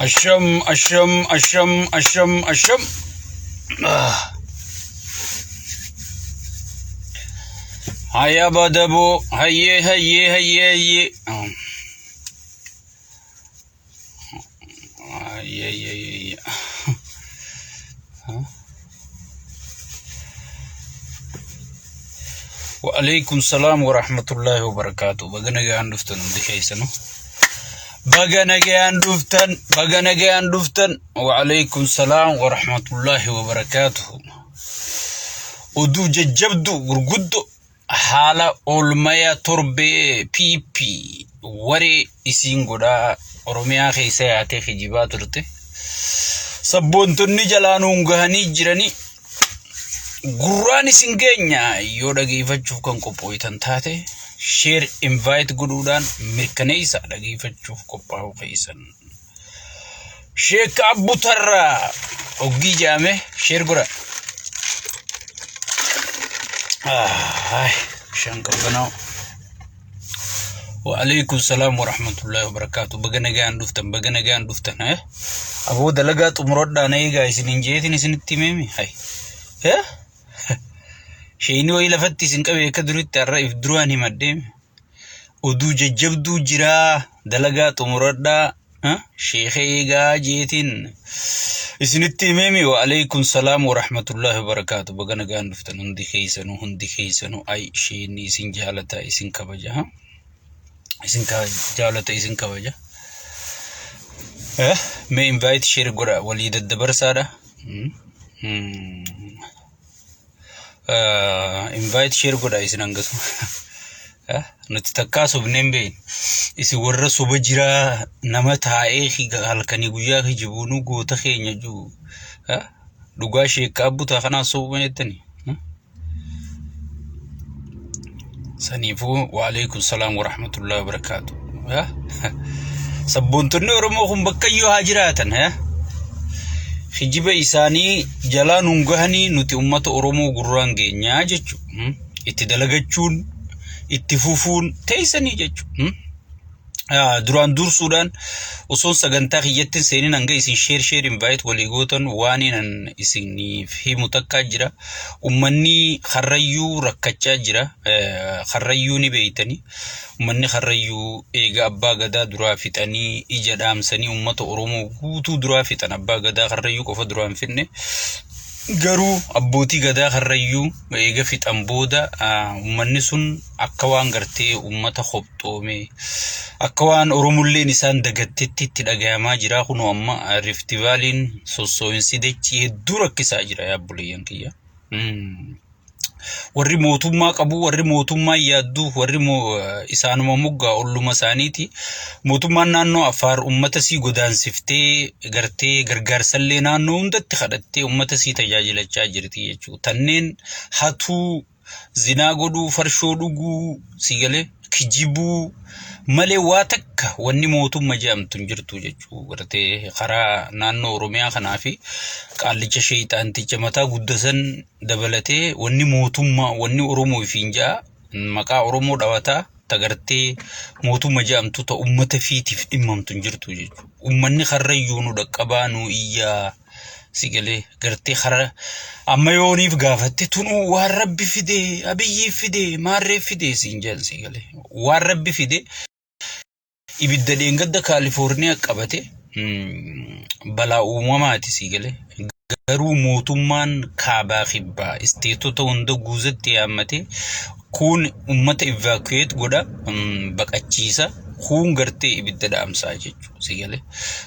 Asham, asham, asham, asham, asham. Ah. Haya badabo, hayyee, hayyee, hayyee, hayyee. Ah. Hayyee, hayyee, hayyee. Wa'alaikum salaam wa rahmatullahi wa barakaatu. Baga nagaan dhuftan hundi keessanuu. Baga nagaan dhuftan, baga nagaan dhuftan. Wa'alaikum salaam wa rahmatullahi wa barakaatuhu. Oduu jajjabdu gurguddo haala oolmaya torbee PP waree isiin godhaa Oromiyaa keessa yaatee kijibaa turte. Sabboontonni jalaa nuun gahanii jiranii gurraan isin geenya yoo dhageeffachuuf kan qophooytan taate share invite godhuudhaan mirkaneessa dhageeffachuuf qophaa'uu keessan. Sheek Abbutarraa oggii jaame share godha. Ay, bishaan qabbanaa'u. Wa'alaikum salaam wa rahmatullahi wa barakaatu. Baga nagaan dhuftan, baga nagaan dhuftan. Eh? Aboo dalagaa xumuradhaa na eegaa isiniin jeetiin isinitti himeemi. Hay. Eh? Sheeyni wayii lafatti isin qabe akka duritti har'a if duraan himadheemi. Oduu jajjabduu jiraa dalagaa xumuradhaa. Eh? Sheekha eegaa jeetiin isinitti himeemi. Wa'alaikum salaam wa rahmatullahi wa barakaatu. Baga nagaan dhuftan hundi keessanuu hundi keessanuu. Ay sheeyni isin jaalata isin kabaja. Ha? Isin jaalata isin kabaja. Eh, mee invite share godha walii daddabarsaadha. Mm. Mm. Invite share godha isin hangasu. Eh, nuti takkaa sobnee hin beeknu. Isin warra soba jiraa nama taa'ee halkanii guyyaa kijibuunuu goota keenya jiru. Eh, dhugaa sheekkaa butaa kanaa sobuma jettanii. Hmm? Saniifuu waalaikum salaam warahmatullahi wabarakaatu. Sabboontonni Oromoo kun bakka iyyuu haa jiraatan. Kijiba isaanii jalaa nuun gahanii nuti uummata Oromoo gurraan geenyaa jechuudha. Itti dalagachuun itti fufuun teessanii jechuudha. Duraan dursuudhaan osoon sagantaa kiyyatti hin seenin hanga isin share share invite walii gootan waan inan isiniif himu takkaa jira. Ummanni Karrayyuu rakkachaa jira. Karrayyuu ni beeytani. Ummanni Karrayyuu eega abbaa gadaa duraa fixanii ija dhaamsanii ummata Oromoo guutuu duraa fixan abbaa gadaa Karrayyuu qofa duraa hin fixne. Garuu abbootii gadaa Karrayyuu eega fixan booda ummanni sun akka waan gartee ummata kophxoome akka waan Oromolleen isaan dagattetti itti dhagayamaa jira kunoo amma Rift Valley'n sossoo'insi dachii hedduu rakkisaa jira yaa obboleeyyan kiyya. Warri mootummaa qabu warri mootummaa yaaddu warri isaanuma moggaa olluma isaaniiti. Mootummaan naannoo Affaar ummata sii godaansiftee gartee gargaarsallee naannoo hundatti kadhattee ummata sii tajaajilachaa jirti jechuudha. Tanneen hatuu zinaa godhuu, farshoo dhuguu, si galee kijibuu malee waa takka wanni mootumma jedhamtu hin jirtu jechuu gartee karaa naannoo Oromiyaa kanaa fi qaallicha sheeyxaanticha mataa guddasan dabalatee wanni mootummaa wanni Oromoo ifiin ja'a maqaa Oromoo dhawataa tagartee mootumma jedhamtu ta ummata fiitiif dhimmamtu hin jirtu jechuudha. Ummanni karrayyuu nu dhaqqabaa nu iyyaa. Si galee gartee karaa amma yooniif gaafatte tunuu waan rabbi fide abiyyii fide maarree fide siin jedhan si galee waan rabbi fide ibidda dheengadda kaalifoorniyaa qabate balaa uumamaati si galee garuu mootummaan kaabaa kibbaa isteetota hunda guuzatti yaammate Kuun ummata evacuate godha, baqachiisa, kuun gartee ibidda dhaamsaa jechuudha. Si galee?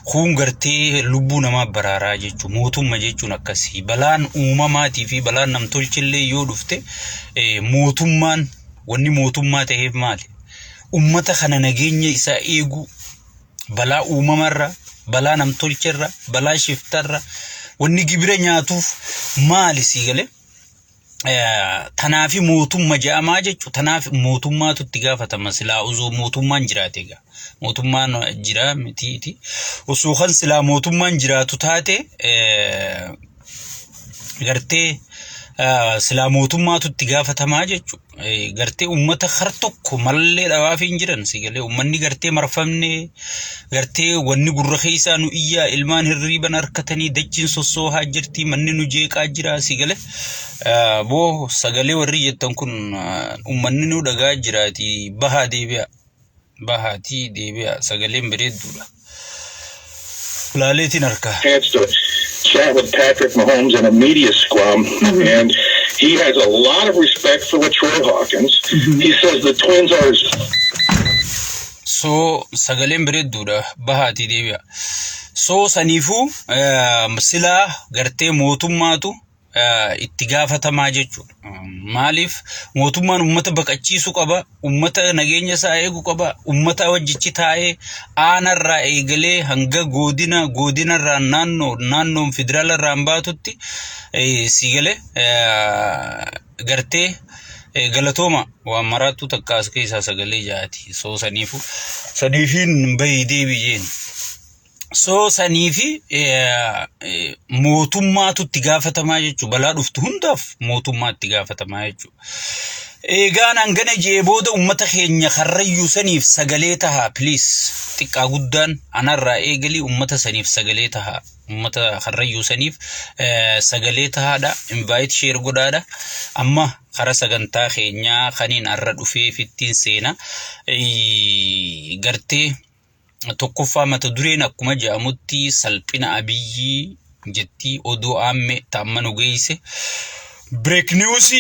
Kuun gartee lubbuu namaa baraaraa jechuudha. Mootumma jechuun akkasii. Balaan uumamaatii fi balaan namtolchillee yoo dhufte mootummaan wanni mootummaa ta'eef maali? Ummata kana nageenya isaa eeguu balaa uumamarra, balaa namtolcherra, balaa shiftarra wanni gibira nyaatuuf maali sii galee? Tanaafi mootumma je'amaa jechu tanaaf mootummaatu itti gaafatama silaa osoo mootummaan jiraate egaa mootummaan jira mitiiti osoo kan silaa mootummaan jiraatu taate gartee Silaa mootummaatu itti gaafatamaa jechuudha. Gartee uummata har tokko malallee dhabaaf hin jiran si galee uummanni gartee marfamne gartee wanni gurra keessaa nu iyyaa ilmaan hirriiban harkatanii dachiin sossoohaa jirti manni nu jeeqaa jira si galee. Boo sagalee warri jettan kun uummanni nu dhagaa jiraati bahaa deebi'a. Bahaatii deebi'a sagaleen bareedduudha. Laaleetiin harkaa. Chance to chat with Patrick Mahomes in a media scrum, and he has a lot of respect for LaTroy Hawkins. He says the twins are his So sagaleen bareedduudha bahaatii deebi'a. So saniifuu silaa gartee mootummaatu itti gaafatamaa jechuudha. Maaliif mootummaan uummata baqachiisuu qaba, uummata nageenya isaa eeguu qaba, uummata wajjichi taa'ee aanarraa eegalee hanga godina godinarraa naannoo naannoon federaalarraan baatutti si galee gartee galatooma waan maraattuu takka as keessaa sagalee jaati. So saniifu saniifiin bahii deebi jeen. So saniifi mootummaatu itti gaafatamaa jechuudha. Balaa dhuftu hundaaf mootummaa itti gaafatamaa jechuudha. Eegaan hangana jee booda uummata keenya karrayyuu saniif sagalee tahaa please. Xiqqaa guddaan anarraa eegalii uummata saniif sagalee tahaa. Uummata karrayyuu saniif sagalee tahaadha. Invite share godhaadha. Amma kara sagantaa keenyaa kaniin har'a dhufee fittiin seena. Gartee tokkoffaa mata dureen akkuma jedhamutti salphina Abiyyii jettii oduu aamme ta'amma nu geesse. Break news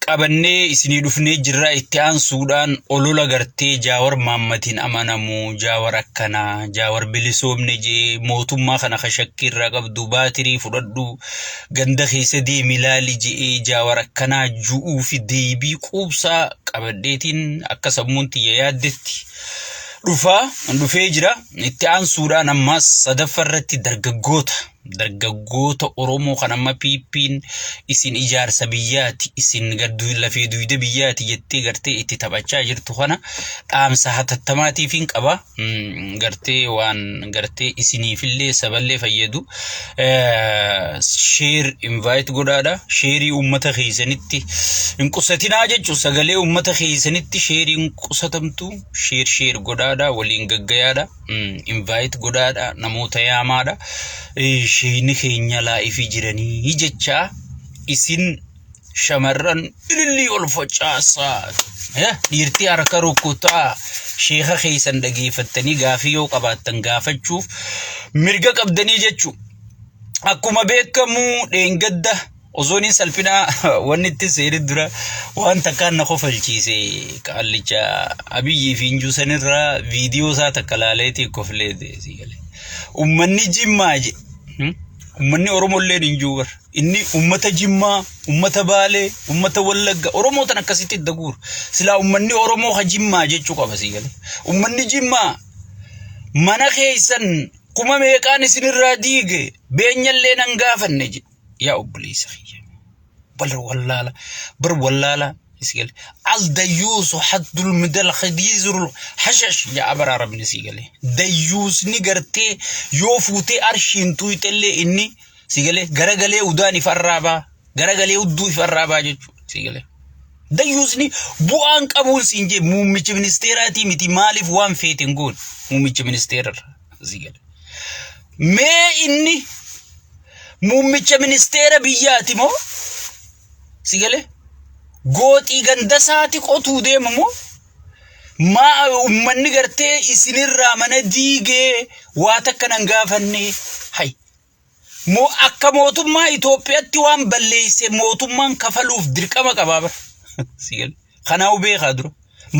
qabannee isinii dhufnee jirra. Itti aansuudhaan olola gartee Jaawar Maammatiin amanamu, Jaawar akkanaa, Jaawar bilisoomne jee mootummaa kana kashakkii irraa qabdu baatirii fudhadhu ganda keessa deemi ilaali je'ee Jaawar akkanaa ju'uu fi deebii quubsaa qabadheetiin akka sammuun tiyya yaaddetti dhufaa dhufee jira. Itti aansuudhaan ammas sadaffaa irratti dargaggoota Oromoo kan amma PP'n isin ijaarsa biyyaati, isin lafee duyda biyyaati jettee gartee itti taphachaa jirtu kana dhaamsa hatattamaatiif hin qaba. Gartee waan gartee isiniifillee saballee fayyadu. Share invite godhaadha. Share uummata keessanitti hin qusatinaa jechuun sagalee uummata keessanitti share hin qusatamtu. Share share godhaadha. Waliin gaggayaadha. Invite godhaadha. Namoota yaamaadha. Sheeyni keenya laa'ifii jiranii jechaa isin shamarran ilillii ol facaasaa. Dhiirtii harka rukutaa sheeka keessan dhageeffattanii gaafii yoo qabaattan gaafachuuf mirga qabdanii jechuu. Akkuma beekamu dheengadda osoon salphina wanni itti seeni dura waan takkaan na kofalchiise qaallicha Abiyyii fi Injuu sanirraa viidiyoo isaa takka laaleetii koflee si galee. Uummanni Jimmaa je. Uummanni Oromoo illee hin jiru bara. Inni uummata Jimmaa, uummata Baalee, uummata Wallagga, Oromoo tan akkasitti itti guuru. Silaa uummanni Oromoo ka Jimmaa jechuu qaba si galee. Uummanni Jimmaa mana keessan kuma meeqaan isinirraa diige beenyallee nan gaafanne jedhe. Yaa obboleessa kiyya. Bar wallaala, bar wallaala si galee. Al dayyuusu haddul midal khadiizul hashash yaa bara arabni si galee. Dayyuusni gartee yoo fuutee arshiin tuyxellee inni si galee garagalee udaan if arraabaa garagalee udduu if arraabaa jechuudha si galee. Dayyuusni bu'aan qabuun siin jee muummicha ministeeraatii miti maaliif waan feete hin goone muummicha ministeerarra si galee. Mee inni muummicha ministeera biyyaati moo si galee gooxii gandasaati qotuu deema moo maa uummanni gartee isinirraa mana diigee waa takka nan gaafanne hay moo akka mootummaa Itoophiyaatti waan balleesse mootummaan kafaluuf dirqama qabaa bara si galee kanaa'u beekaa dura.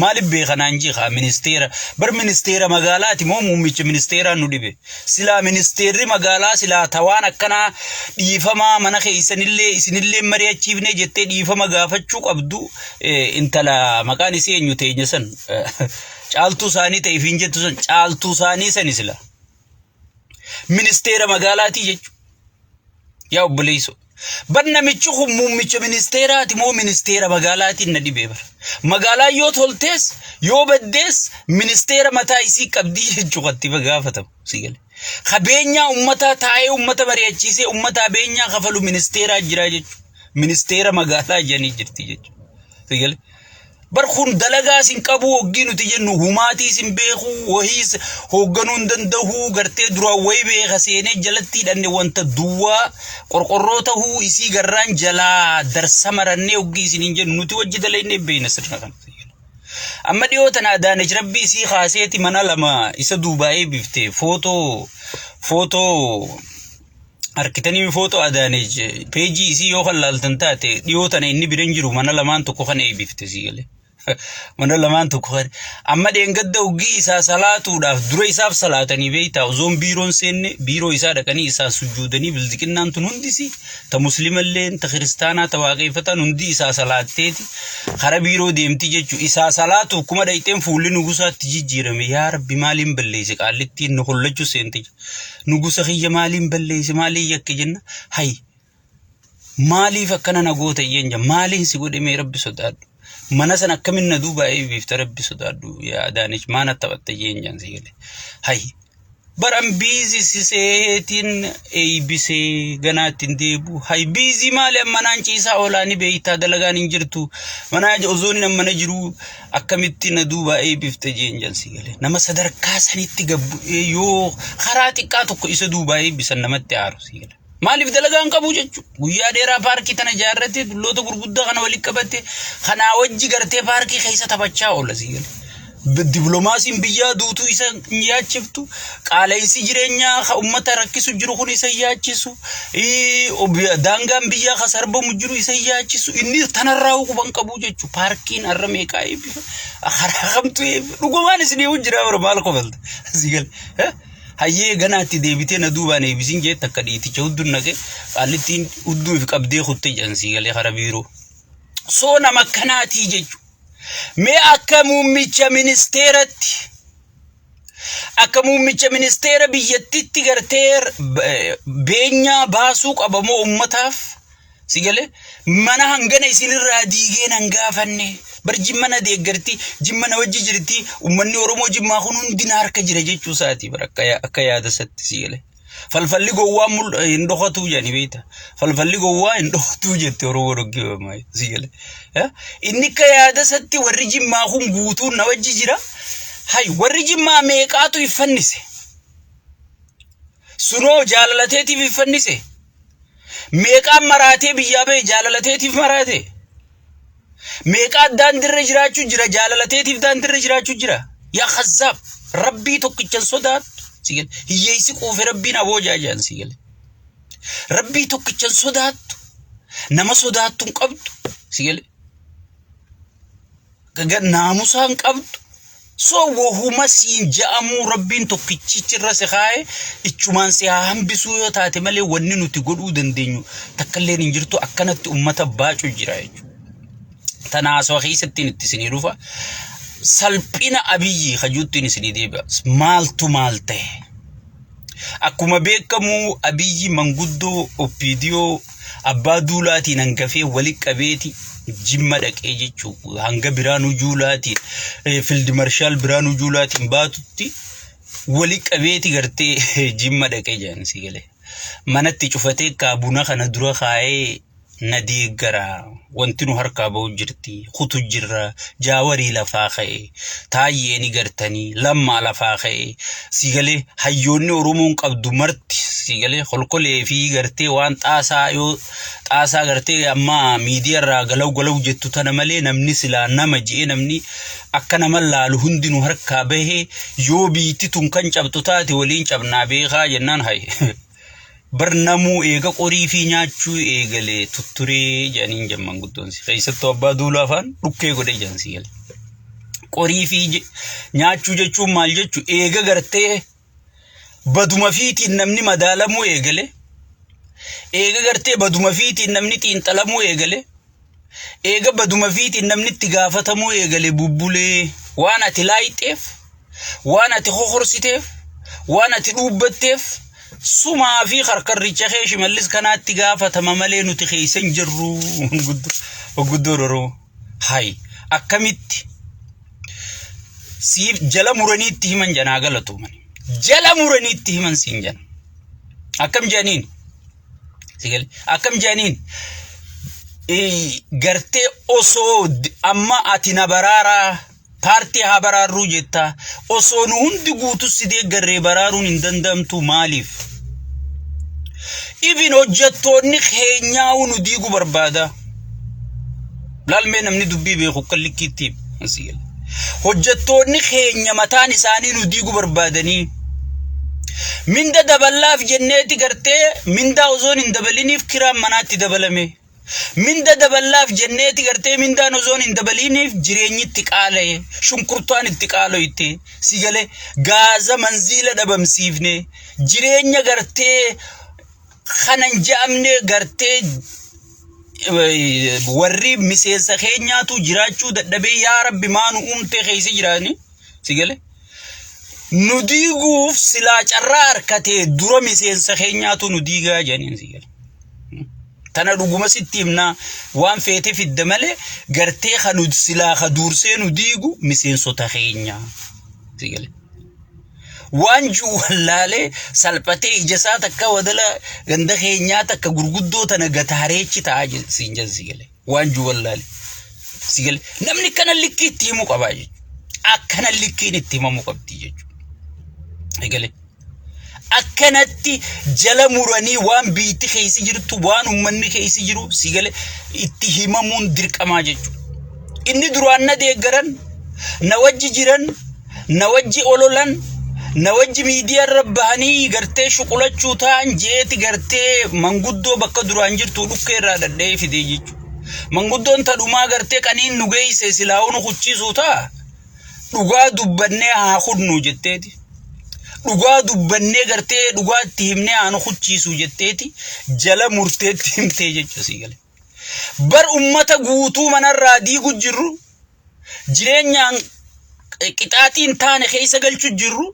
Maaliif beeka naan jeeqa ministeera bar ministeera magaalaati moo muummicha ministeeraa nu dhibe silaa ministeerri magaalaa silaa tawaan akkanaa dhiifamaa mana keessanillee isinillee mari'achiifne jettee dhiifama gaafachuu qabdu intala maqaan isii eenyu teenya san caaltuu isaanii ta'e ifiin jettu san caaltuu isaanii sani sila ministeera magaalaatii jechuudha. Yaa obboleessoo. Bar namichi kun muummicha ministeeraati moo ministeera magaalaatiin na dhibee bara. Magaalaan yoo toltees yoo baddees ministeera mataa isii qabdii jechuu katti gaafatamu si gale. Qabeenyaa uummataa taa'ee uummata mari'achiisee uummataa beenyaa kafalu ministeeraa jira jechuudha. Ministeera magaalaa jedhanii jirti jechuudha. Sigale. Bar kun dalagaas hin qabu hoggii nuti jennu humaatiis hin beeku wahiis hoogganuu hin danda'u gartee duraan wayii beeka seenee jalatti hidhanne wanta duwwaa qorqorroo tahuu isii garraan jalaa darsa marannee hoggii isin hin jennu nuti wajji dalaynee beekna sirna kana. Amma dhiyoo tana Adaanech Rabbii isii kaaseeti mana lama isa duubaa eebbifte footoo footoo harkitanii footoo Adaanech peejii isii yoo kan laaltan taate dhiyoo tana inni bira hin jiru mana lamaan tokko kan eebbifte sii galee. Mana lamaan tokko kan amma dheengadda hoggii isaa salaatuudhaaf dura isaaf salaatanii beektaa osoon biiroon seenne biiroo isaa dhaqanii isaa sujuudanii bildiqinnaan tun hundisi ta muslimalleen ta kiristaanaa ta waaqeffataan hundi isaa salaatteeti kara biiroo deemti jechuun isaa salaatuuf kuma dhayxeen fuulli nugusaatti jijjiirame yaa rabbi maaliin balleesse qaallittiin nu hollachuu seente nugusa kiyya maaliin balleesse maaliin yakke jenna hay maaliif akkana na goota iyyeen jaa maaliin si godhe mee rabbi sodaadhu mana sana akkamin na duuba eebiifta rabbi sodaadhu yaa Adaanech maana taphatta iyyeen jaan si gale hay baran biizi si seetiin eeybisee ganaa ittiin deebu hay biizii maali amma naan ciisaa oolaa ni beeytaa dalagaan hin jirtu manaa osoon hin mana jiru akkamitti na duuba eeybifte jeen jaan si gale nama sadarkaa sanitti gabbu'ee yoo karaa xiqqaa tokko isa duubaa eebbisan namatti aaru si gale. Maaliif dalagaa hin qabu jechuudha. Guyyaa dheeraa paarkii tana ijaarrate dulloota gurguddaa kana walitti qabate kanaa wajji gartee paarkii keessa taphachaa oola si gale. Dipiloomaasiin biyyaa duutuu isa hin yaachiftu. Qaala'insi jireenyaa ka uummata rakkisu jiru kun isa hin yaachisu. Daangaan biyyaa ka sarbamu jiru isa hin yaachisu. Inni tanarraa quban qabu jechuudha. Paarkiin har'a meeqaa eebbifa. Karaa kamtu eebbifa. Dhugumaan isinii jira bara maal kofalta. Si gale. Hayyee ganaatti deebitee na duubaan eebisin jee takka dhiiticha hudduun naqe qaallittiin hudduu if qabdee kutte jedhan sii galee kara biiroo. Soo nama akkanaatii jechu. Mee akka muummicha ministeeratti akka muummicha ministeera biyyattitti gartee beenyaa baasuu qaba moo ummataaf Si galee mana hangana isinirraa diigee nan gaafanne. Bar jimma na deeggarti, jimma na wajji jirti, uummanni Oromoo jimmaa kun hundi na harka jira jechuu isaati bar akka yaada isaatti si galee. Falfalli gowwaa hin dhokatuu jedhani beekta. Falfalli gowwaa hin dhokatuu jette Oromoo dhoggee si galee. Inni akka yaada isaatti warri jimmaa kun guutuun na wajji jira. Hay warri jimmaa meeqaatu if fannise? Sunoo jaalalateetiif if fannise? Meeqaan maraatee biyyaa bahe jaalalateetiif maraate? Meeqaan daandirra jiraachuu jira jaalalateetiif daandirra jiraachuu jira? Yaa khazzaab rabbii tokkichan sodaattu si gale. Hiyyeessi quufe rabbiin aboo jaajaan si gale. Rabbii tokkichan sodaattu nama sodaattu hin qabdu si gale. Naamusaa hin qabdu. So wahuma siin ja'amuu rabbiin tokkichichi irra si kaa'e ichumaan si haa hambisuu yoo taate malee wanni nuti godhuu dandeenyu takkalleen hin jirtu akkanatti ummata baacu jira jechuudha. Tana haasawaa keessattiin itti isinii dhufa. Salphina Abiyyi kajuuttiin isinii deebi'a. Maaltu maal ta'e? Akkuma beekamu Abiyyi manguddoo OPDO Abbaa Duulaatiin hangafee wali qabeeti Jimma dhaqee jechuu hanga Biraanuu Juulaatiin Fild Marshaal Biraanuu Juulaatiin baatutti wali qabeeti gartee Jimma dhaqee jedhan si galee. Manatti cufatee kaa buna kana dura kaa'ee na deeggara wanti nu harkaa ba'u jirti kutu jirra jaawarii lafaa ka'e taayyee ni gartanii lammaa lafaa ka'e si galee hayyoonni Oromoon qabdu marti si galee kolkolee fi gartee waan xaasaa yoo xaasaa gartee amma miidiyaa irraa galaw galaw jettu tana malee namni silaa nama je'ee namni akka nama laalu hundi nu harkaa bahee yoo biitti tun kan cabxu taate waliin cabnaa beekaa jennaan hay bar namuu eega qorii fi nyaachuu eegale tutturee jedhaniin jemman guddoon si keessattuu abbaa duulaa afaan dhukkee godhee jedhan si galee. Qorii fi nyaachuu jechuun maal jechuu eega gartee baduma fiitiin namni madaalamuu eegale eega gartee baduma fiitiin namni xiinxalamuu eegale eega baduma fiitiin namni itti gaafatamuu eegale bubbulee waan ati laayixeef waan ati hohorsiteef waan ati dhuubbatteef sumaa fi karkarricha kee shimallis kanaatti gaafatama malee nuti keessa hin jirru guddoo Oromoo. Hay akkamitti siif jala muranii itti himan janaa galatoomani. Jala muranii itti himan siin jana. Akkam jedhaniin? Si gale? Akkam jedhaniin? Gartee osoo amma ati na baraaraa paartii haa baraarruu jetta, osoo nu hundi guutuu si deeggarree baraaruun hin danda'amtu. Maaliif? Even hojjettoonni keenyaa nu diiguu barbaada. Laalmee, namni dubbii beeku akka likkiitti asii gala. Hojjettoonni keenya mataan isaanii nu diiguu barbaadanii, minda daballaaf jenneeti gartee mindaa osoon hin dabaliniif kiraan manaatti dabalame. Minda daballaaf jenneeti gartee mindaan osoon hin dabaliniif jireenyi itti qaala'e, shunkurtaan itti qaaloyte, si galee gaaza manziila dhabamsiifne, jireenya gartee kanan je'amne gartee warri miseensa keenyaatu jiraachuu dadhabee, yaa Rabbi maa nu uumtee keessa jiraani, si galee. Nu diiguuf silaa carraa harkatee dura miseensa keenyaatu nu diigaa jedhaniin, si galee. Tana dhuguma sitti himnaa, waan feete fidda malee gartee kan silaa ka duursee nu diigu miseensota keenya. Si galee. Waan jiru wallaalee salphatee ija isaa takka wadala ganda keenyaa takka gurguddoo tana gataareechi ta'aa siin jedhan, si galee. Waan jiru wallaalee. Si galee. Namni kana likkii itti himuu qabaa jechuudha. Akkana likkiin itti himamuu qabdi jechuudha. Si galee. Akkanatti jala muranii waan biitti keessa jirtu, waan uummanni keessa jiru, si galee, itti himamuun dirqamaa jechuudha. Inni duraan na deeggaran, na wajji jiran, na wajji ololan, na wajji miidiyaa irra bahanii gartee shuqulachuu ta'an jeeti gartee manguddoo bakka duraan jirtu dhukkee irraa dhadhee fidee jechuudha. Manguddoon tadhumaa gartee qaniin nu geesse silaa'uu nu kuchiisuu ta'a. Dhugaa dubbannee haa kudnu jetteeti. Dhugaa dubbannee gartee dhugaa itti himnee haa nu kuchiisu jetteeti jala murteetti himtee jechuudha, si galee. Bar ummata guutuu manarraa diigu jirru, jireenyaan qixaaxiin taane keessa galchu jirru,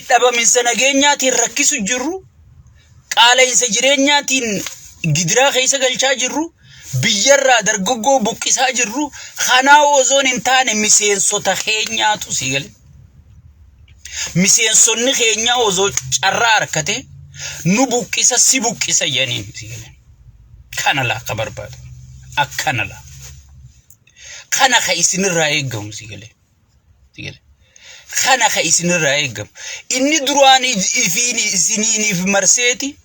dhabaminsa nageenyaatiin rakkisu jirru, qaala'insa jireenyaatiin gidiraa keessa galchaa jirru, biyyarraa dargaggoo buqqisaa jirru. Kanaa osoon hin taane miseensota keenyaatu, si gale. Miseensonni keenyaa osoo carraa harkate nu buqqisa, si buqqisa jedhaniin, si gale. Kana laa ka barbaadu akkana laa, kana ka isinirraa eeggamu, si gale. Si gale. Kana ka isinirraa eeggamu. Inni duraan ifiin isiniiniif marseeti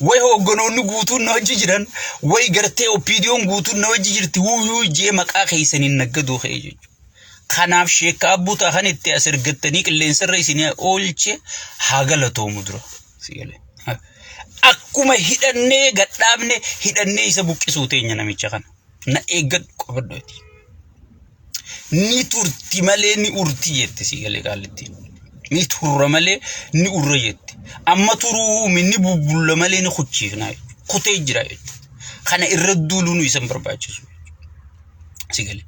way hoogganoonni guutuun na wajji jiran, way gartee OPDOn guutuun na wajji jirti wuuyuu jee maqaa keessaniin naggaduu ka'e jechuudha. Kanaaf sheekka abbuutaa kan itti as ergattanii qilleensarra isinii oolche haa galatoomu dura. Si galee. Akkuma hidhannee gadhaabne hidhannee isa buqqisuu teenya namicha kana. Na eeggadhu, qabadhu ati. Ni turti malee ni urti jette, si galee qaallittiin. Ni turra malee ni urra jette. Amma turuu ni bubbulla malee ni kuchiifna jechuudha. Kutee jira jechuudha. Kana irra duuluu nu isan barbaachisu. Si galee.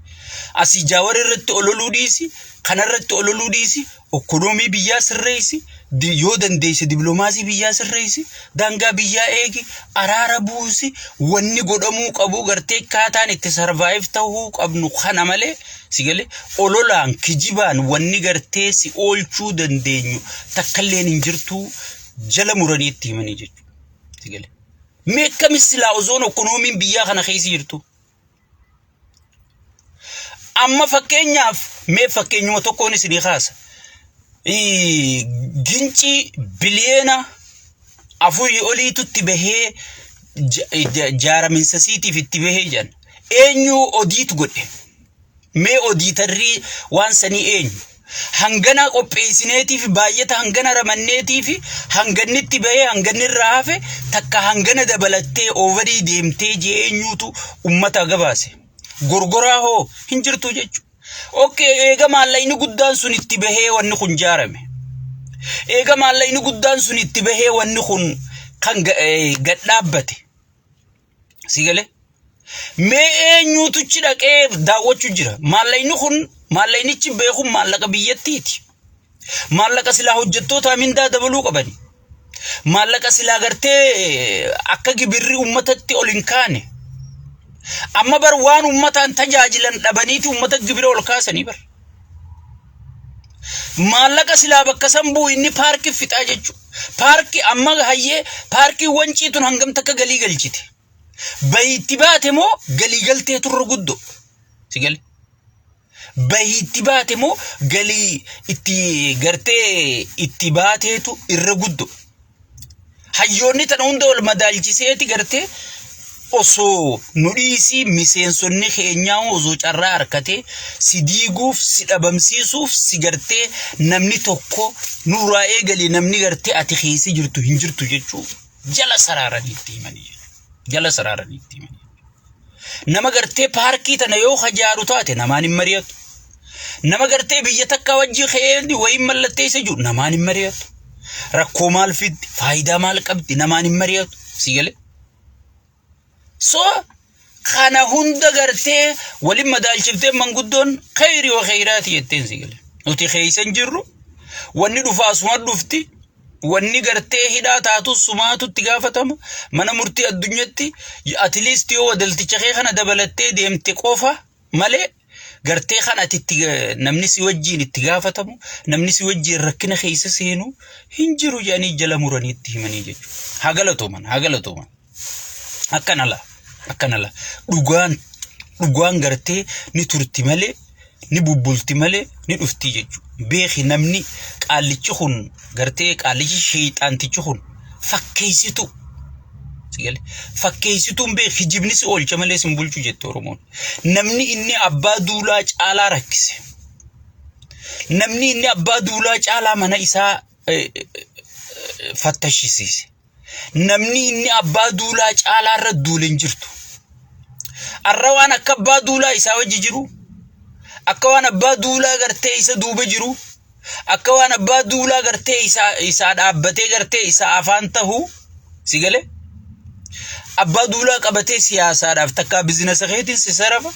Asii Jaawar irratti ololuu dhiisi, kanarratti ololuu dhiisi, ikkonoomii biyyaa sirreessi, yoo dandeesse dippiloomaasii biyyaa sirreessi, daangaa biyyaa eegi, araara buusi, wanni godhamuu qabu gartee akkaataan itti survive ta'uu qabnu kana malee, si galee, ololaan kijibaan wanni gartee si oolchuu dandeenyu takkalleen hin jirtu jala muranii itti himanii jechuudha. Si galee. Mee akkamis silaa osoon ikkonoomiin biyyaa kana keessa jirtu? Amma fakkeenyaaf mee fakkeenyuma tokkoon isinii kaasa. Gincii biliyeena 4 oliitutti bahee jaaraminsa siitiif itti bahee jedhan. Eenyu odiit godhe? Mee odiitarrii waan sanii eenyu? Hangana qopheessineetii fi baay'ata hangana ramanneetii fi hanganni itti bahee hanganni irraa hafe takka hangana dabalattee oovarii deemtee jee eenyuutu ummata gabaase? Gorgoraa hoo hin jirtu jechuudha. Okay, eega maallaqni guddaan sun itti bahee wanni kun jaarame. Eega maallaqni guddaan sun itti bahee wanni kun kan gad dhaabbate. Si galee? Mee eenyuutuchi dhaqee daawwachuu jira? Maallaqni kun, maallaqnichi beekuun maallaqa biyyattiiti. Maallaqa silaa hojjettoota mindaa dabaluu qabani. Maallaqa silaa gartee akka gibirri uummatatti ol hin kaane. Amma bar waan uummataan tajaajilan dhabaniiti uummata gibira ol kaasanii bar. Maallaqa silaa bakka san bu'u inni paarkii fixaa jechuudha. Paarkii amma hayyee paarkii Wancii tun hangam takka galii galchite? Bahiitti baate moo galii galtee turre guddoo? Si galee? Bahiitti baate moo galii itti gartee itti baateetu irra guddoo? Hayyoonni tana hunda wal madaalchiseeti gartee osoo nu dhiisii miseensonni keenyaa osoo carraa harkatee si diiguuf si dhabamsiisuuf si gartee namni tokko nurraa eegalee namni gartee ati keessa jirtu hin jirtu jechuu jala saraaranii itti himanii jechuudha. Jala saraaranii itti himanii. Nama gartee paarkii tana yoo hajaaru taate namaan hin mari'atu. Nama gartee biyya takka wajji ka'ee wayiin mallattee isa jiru namaan hin mari'atu. Rakkoo maal fiddi? Faayidaa maal qabdi? Namaan hin mari'atu. Si galee? So kana hunda gartee waliin madaalchiftee manguddoon kheyri wa kheyraati jetteen si galee. Nuti keessa hin jirru. Wanni dhufaa asuma dhufti. Wanni gartee hidhaa taatus sumaatu itti gaafatama. Mana murtii addunyatti at least yoo wadalticha kee kana dabalattee deemte qofa malee gartee kan ati itti namni si wajjiin itti gaafatamu namni si wajjiin rakkina keessa seenu hin jiru jedhanii jala muranii itti himanii jechuudha. Haa galatooman, haa galatooman. Akkana laa, akkana laa. Dhugaan dhugaan gartee ni turti malee ni bubbulti malee ni dhufti jechuudha. Beeki namni qaallichi kun gartee qaallichi sheexaantichi kun fakkeessitu. Fakkeessituun beeki kijibni si oolcha malee sin bulchu jette Oromoon. Namni inni abbaa duulaa caalaa rakkise. Namni inni abbaa duulaa caalaa mana isaa fattashisiise. Namni inni abbaa duulaa caalaa irra duule hin jirtu. Arra waan akka abbaa duulaa isaa wajji jiru, akka waan abbaa duulaa gartee isa duuba jiru, akka waan abbaa duulaa gartee isaa dhaabbatee gartee isaa afaan tahu si galee? Abbaa duulaa qabatee siyaasaadhaaf takkaa bizinasa keetiin si sarafa,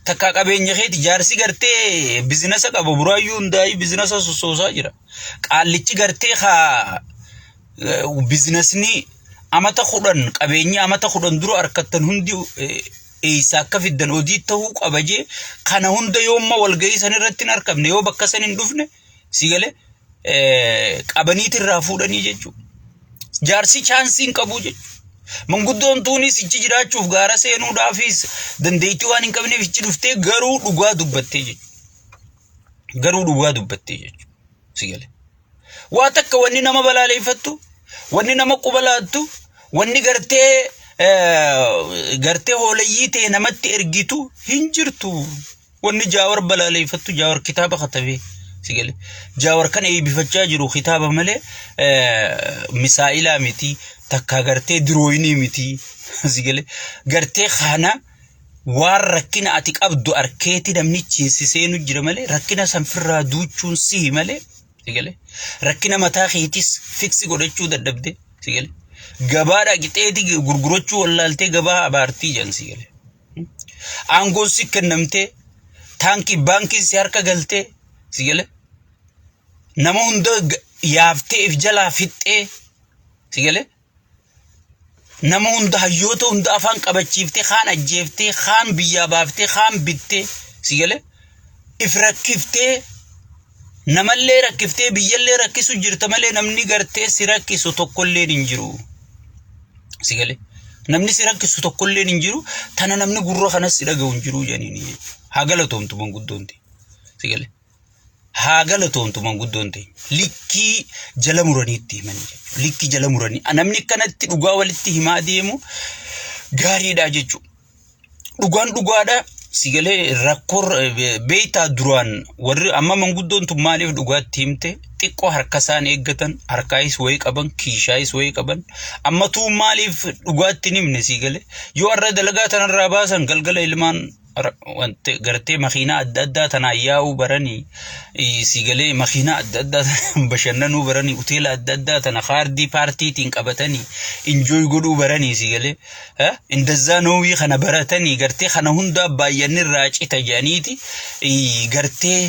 takkaa qabeenya keeti jaarsi gartee bizinasa qaba buraayyuu hundaa'ii bizinasa sossoosaa jira. Qaallichi gartee haa bizinasni amata 10 qabeenyi amata 10 dura harkattan hundi eessa akka fiddan odii ta'uu qaba jee kana hunda yoomma walgahii san irratti hin argamne yoo bakka san hin dhufne si galee qabaniiti irraa fuudhanii jechuudha. Jaarsi chaansii hin qabu jechuudha. Manguddoon tuunis ichi jiraachuuf gaara seenuudhaafis dandeettii waan hin qabneef ichi dhuftee garuu dhugaa dubbattee jechuudha. Garuu dhugaa dubbattee jechuudha. Si galee. Waa takka wanni nama balaaleeffattu, wanni nama quba laattu, wanni gartee gartee hoolayyii ta'e namatti ergitu hin jirtu. Wanni Jaawar balaaleeffattu Jaawar kitaaba katabee si galee. Jaawar kan eebbifachaa jiru kitaaba malee misaa'ilaa miti takka gartee dirooyinii miti si galee. Gartee kana waan rakkina ati qabdu arkeeti namni si seenu jira malee rakkina san firraa duuchuun sihi malee si galee. Rakkina mataa keetis fiksi godhachuu dadhabde si galee. Gabaa dhaqxeeti gurgurachuu wallaaltee gabaa abaartii jedhan si galee. Aangoon si kennamtee taankii baankiin si harka galtee si galee. Nama hunda yaaftee if jalaa fixxee si galee. Nama hunda hayyoota hunda afaan qabachiiftee kaan ajjeeftee kaan biyyaa baaftee kaan bittee si galee if rakkiftee namallee rakkiftee biyyallee rakkisu jirta malee namni gartee si rakkisu tokkolleen hin jiru. Si galee namni si rakkisu tokkolleen hin jiru tana namni gurra kanas si dhaga'u hin jiru jedhaniini jechuudha. Haa galatoomtu manguddoon ta'e. Si galee. Haa galatoomtu manguddoon ta'e. Likkii jala muranii itti himanii jechuudha. Likkii jala muranii. Namni akkanatti dhugaa walitti himaa deemu gaariidha jechuudha. Dhugaan dhugaadha. Si galee rakkoo beektaa duraan warri amma manguddoon tun maaliif dhugaatti himte xiqqoo harka isaan eeggatan harkaayis wayii qaban kiishaayis wayii qaban amma tuu maaliif dhugaatti hin himne si galee yoo har'a dalagaa tanarraa baasan galgala ilmaan wanti gartee makiinaa adda addaa tanaan yaa'uu baranii si galee makiinaa adda addaa tanaan bashannanuu baranii hoteela adda addaa tana kaardii paartiitiin qabatanii injooy godhuu baranii si galee indazzaa noowii kana baratanii gartee kana hundaa baay'anni irraa cita jedhaniiti gartee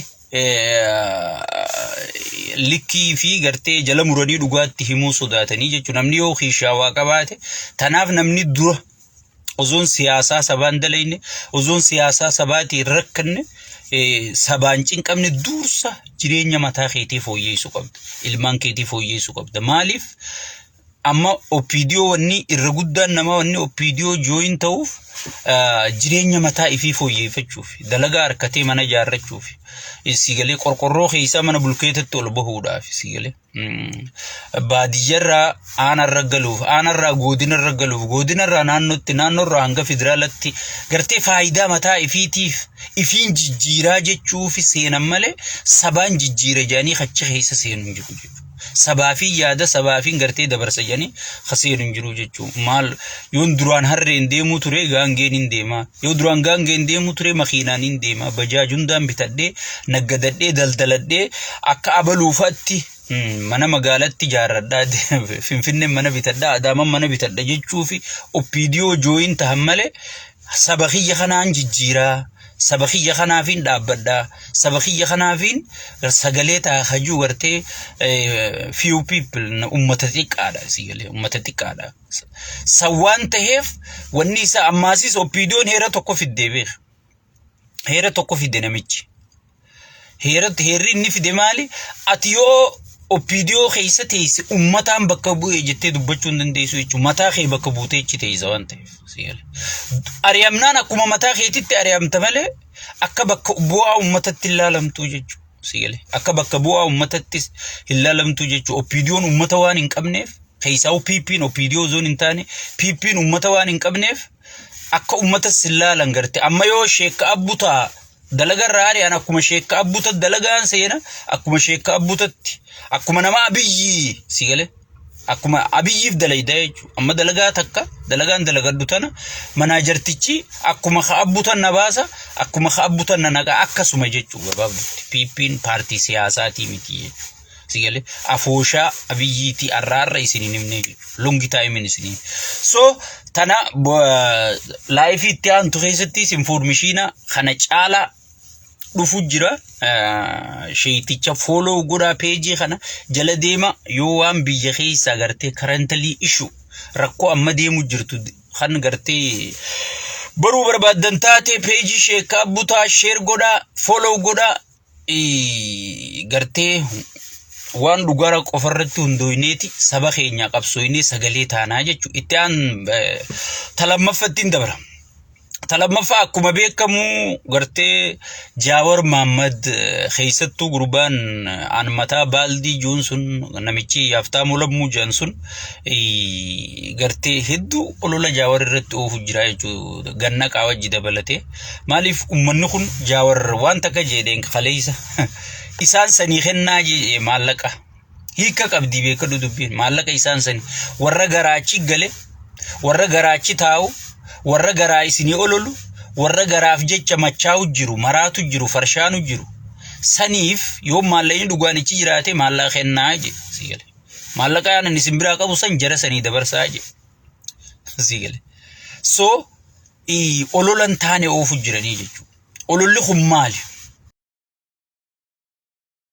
likkii fi gartee jala muranii dhugaatti himuu sodaatanii jechuudha namni yoo kiishaa waa qabaate tanaaf namni dura Osoon siyaasaa sabaan dalayne, osoon siyaasaa sabaatiin rakkanne, sabaan cinqamne dursa jireenya mataa keetii fooyyeessuu qabda. Ilmaan keetii fooyyeessuu qabda. Maaliif? Amma OPDO wanni irra guddaan nama wanni OPDO join ta'uuf jireenya mataa ifii fooyyeffachuuf, dalagaa harkatee mana ijaarrachuuf, siigalee, qorqorroo keessaa mana bulkeetatti ol bahuudhaaf, siigalee. Baadiyyarraa aanarra galuuf, aanarraa godinarra galuuf, godinarraa naannootti, naannoorraa hanga federaalatti gartee faayidaa mataa ifiitiif ifiin jijjiiraa jechuuf seenan malee sabaan jijjiira jedhanii achi keessa seenu hin jiru jechuudha. Sabaa fi yaada sabaa fi gartee dabarsa jedhanii seenu hin jiru jechuudha. Maal yoon duraan harreen deemuu ture, gaangeen hin deemaa. Yoo duraan gaangeen deemuu ture, makiinaan hin deemaa. Bajaaj hundaan bitadhee, naggadadhee, daldaladhee, akka abaluufaatti mana magaalatti ijaarradhaa, Finfinneen mana bitadhaa, Adaaman mana bitadha jechuu fi OPDO join tahan malee saba kiyya kanaan jijjiiraa, saba kiyya kanaafiin dhaabbadhaa, saba kiyya kanaafiin sagalee ta'a hajuu gartee few people, ummata xiqqaadha, sigalee ummata xiqqaadha. San waan taheef wanni isaa ammaasis OPDOn heera tokko fiddee beeka. Heera tokko fide namichi. Heerri inni fide maali? Ati yoo OPDO keessa teesse ummataan bakka bu'ee jettee dubbachuu hin dandeessu jechuudha. Mataa kee bakka buutee achi teessa waan ta'eef. Ari'amnaan akkuma mataa keetitti ari'amta malee akka bakka bu'aa ummatatti hin laalamtu jechuudha. Akka bakka bu'aa ummatatti hin laalamtu jechuudha. OPDOn ummata waan hin qabneef, keessaa PP'n OPDO zoon hin taane, PP'n ummata waan hin qabneef akka ummata sin laalan garte. Amma yoo sheekka abbutaa dalagarraa ari'an, akkuma sheekka abbuta dalagaan seena, akkuma sheekka abbutatti, akkuma nama Abiyyi, si gale, akkuma Abiyyiif dalayda jechuudha. Amma dalagaa takka dalagaan dalagadhu tana manaajartichi akkuma ka abbutan na baasa, akkuma ka abbutan na naqa, akkasuma jechuudha gabaabdutti. PP'n paartii siyaasaatii miti jechuudha. Si gale, afooshaa Abiyyiitii arraarra isin hin himne jechuudha. Long time isin. So tana live itti aantu keessattis information kana caalaa dhufu jira. Sheeticha follow godhaa, peejii kana jala deema. Yoo waan biyya keessaa gartee currently issue, rakkoo amma deemu jirtu kan gartee baruu barbaaddan taate, peejii sheekaa butaa share godhaa, follow godhaa. Gartee waan dhugaa qofarratti hundooyneeti saba keenya qabsooynee sagalee taanaa jechuudha. Itti aan talammaffatti hin dabra. Talammaffaa, akkuma beekamu gartee Jaawar Mahaammad, keessattuu gurbaan aan mataa baaldii juun sun, namichi Yaaftaamuu Lammuu jedhan sun, gartee hedduu olola Jaawar irratti oofu jira jechuudha. Ganna qaawajji dabalatee. Maaliif uummanni kun Jaawar waan takka jedheen kaleessa isaan sanii kennaa jedhee maallaqa. Hiika qabdii beekadhu dubbiin maallaqa isaan sanii warra garaachi gale, warra garaachi taa'u, warra garaa isinii ololu, warra garaaf jecha machaa'u jiru, maraatu jiru, farshaanu jiru. Saniif yoo maallaqni dhugaan ichi jiraate maallaqa kennaa jedhe. Maallaqa aanan isin biraa qabu san jara sanii dabarsaa jedhe. So ololan taane oofu jiranii jechuudha. Ololli kun maali?